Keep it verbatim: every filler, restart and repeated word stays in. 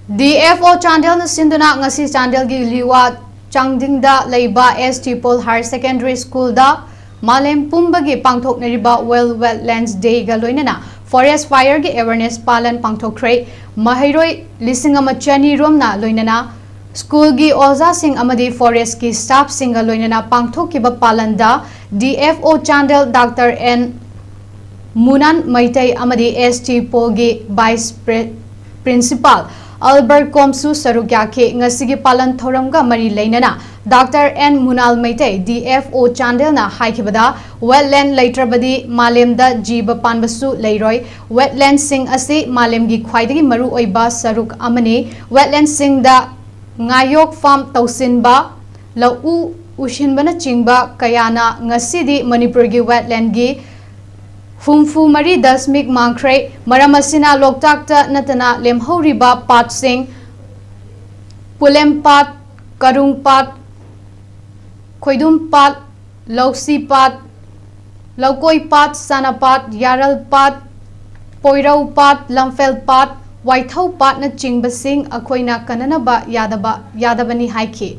ꯗꯤ F O ꯆꯥꯟꯗꯦꯜꯅ ꯁꯤꯟꯗꯨꯅ ꯉꯁꯤ ꯆꯥꯟꯗꯦꯜꯒꯤ ꯂꯤꯋꯥ ꯆꯥꯡꯗꯤꯡꯗ ꯂꯩꯕ ꯑꯦꯁ ꯇꯤ ꯄꯣꯜ ꯍꯥꯌꯔ ꯁꯦꯀꯦꯟꯗꯔꯤ ꯁ꯭ꯀꯨꯜꯗ ꯃꯥꯂꯦꯝ ꯄꯨꯝꯕꯒꯤ ꯄꯥꯡꯊꯣꯛꯅꯔꯤꯕ ꯋꯥꯔꯜꯗ ꯋꯦꯠꯂꯦꯟꯁ ꯗꯦꯒ ꯂꯣꯏꯅꯅ ꯐꯣꯔꯦꯁ ꯐꯥꯌꯔꯒꯤ ꯑꯦꯋꯦꯔꯅꯦꯁ ꯄꯥꯂꯟ ꯄꯥꯡꯊꯣꯛꯈ꯭ꯔꯦ꯫ ꯃꯍꯩꯔꯣꯏ ꯂꯤꯁꯤꯡ ꯑꯃ ꯆꯅꯤ ꯔꯣꯝꯅ ꯂꯣꯏꯅꯅ ꯁ꯭ꯀꯨꯜꯒꯤ ꯑꯣꯖꯥꯁꯤꯡ ꯑꯃꯗꯤ ꯐꯣꯔꯦꯁꯀꯤ ꯁ꯭ꯇꯥꯐꯁꯤꯡꯒ ꯂꯣꯏꯅꯅ ꯄꯥꯡꯊꯣꯛꯈꯤꯕ ꯄꯥꯂꯟꯗ D F O Chandel doctor N Munal Meitei ꯑꯃꯗꯤ ꯑꯦꯁ ꯇꯤ ꯄꯣꯜꯒꯤ ꯚꯥꯏꯁ ꯄ꯭ꯔꯦ-, ꯄ꯭ꯔꯤꯟꯁꯤꯄꯥꯜ ꯑꯜꯕꯔꯠ ꯀꯣꯝꯁꯨ ꯁꯔꯨꯛ ꯌꯥꯈꯤ꯫ ꯉꯁꯤꯒꯤ ꯄꯥꯂꯟ ꯊꯧꯔꯝꯒ ꯃꯔꯤ ꯂꯩꯅꯅ doctor N Munal Meitei, D F O ꯆꯥꯟꯗꯦꯜꯅ ꯍꯥꯏꯈꯤꯕꯗ, ꯋꯦꯠꯂꯦꯟ ꯂꯩꯇ꯭ꯔꯕꯗꯤ ꯃꯥꯂꯦꯝꯗ ꯖꯤꯕ ꯄꯥꯟꯕꯁꯨ ꯂꯩꯔꯣꯏ꯫ ꯋꯦꯠꯂꯦꯟꯁꯤꯡ ꯑꯁꯤ ꯃꯥꯂꯦꯝꯒꯤ ꯈ꯭ꯋꯥꯏꯗꯒꯤ ꯃꯔꯨꯑꯣꯏꯕ ꯁꯔꯨꯛ ꯑꯃꯅꯤ꯫ ꯋꯦꯠꯂꯦꯟꯁꯤꯡꯗ ꯉꯥꯌꯣꯛ ꯐꯥꯝ ꯇꯧꯁꯤꯟꯕ, ꯂꯧꯎ ꯎꯁꯤꯟꯕꯅꯆꯤꯡꯕ ꯀꯌꯥꯅ ꯉꯁꯤꯗꯤ ꯃꯅꯤꯄꯨꯔꯒꯤ ꯋꯦꯠꯂꯦꯟꯒꯤ ꯍꯨꯝꯐꯨ ꯃꯔꯤ ꯗꯁꯃꯤꯛ ꯃꯥꯡꯈ꯭ꯔꯦ꯫ ꯃꯔꯝ ꯑꯁꯤꯅ ꯂꯣꯛꯇꯥꯛꯇ ꯅꯠꯇꯅ ꯂꯦꯝꯍꯧꯔꯤꯕ ꯄꯥꯠꯁꯤꯡ, ꯄꯨꯂꯦꯝ ꯄꯥꯠ, ꯀꯔꯨꯡ ꯄꯥꯠ, ꯈꯣꯏꯗꯨꯝ ꯄꯥꯠ, ꯂꯧꯁꯤ ꯄꯥꯠ, ꯂꯧꯀꯣꯏ ꯄꯥꯠ, ꯁꯥꯅ ꯄꯥꯠ, ꯌꯥꯔꯜ ꯄꯥꯠ, ꯄꯣꯏꯔꯧ ꯄꯥꯠ, ꯂꯝꯐꯦꯜ ꯄꯥꯠ, ꯋꯥꯏꯊꯧ ꯄꯥꯠꯅꯆꯤꯡꯕꯁꯤꯡ ꯑꯩꯈꯣꯏꯅ ꯀꯟꯅꯅꯕ ꯌꯥꯗꯕ, ꯌꯥꯗꯕꯅꯤ ꯍꯥꯏꯈꯤ꯫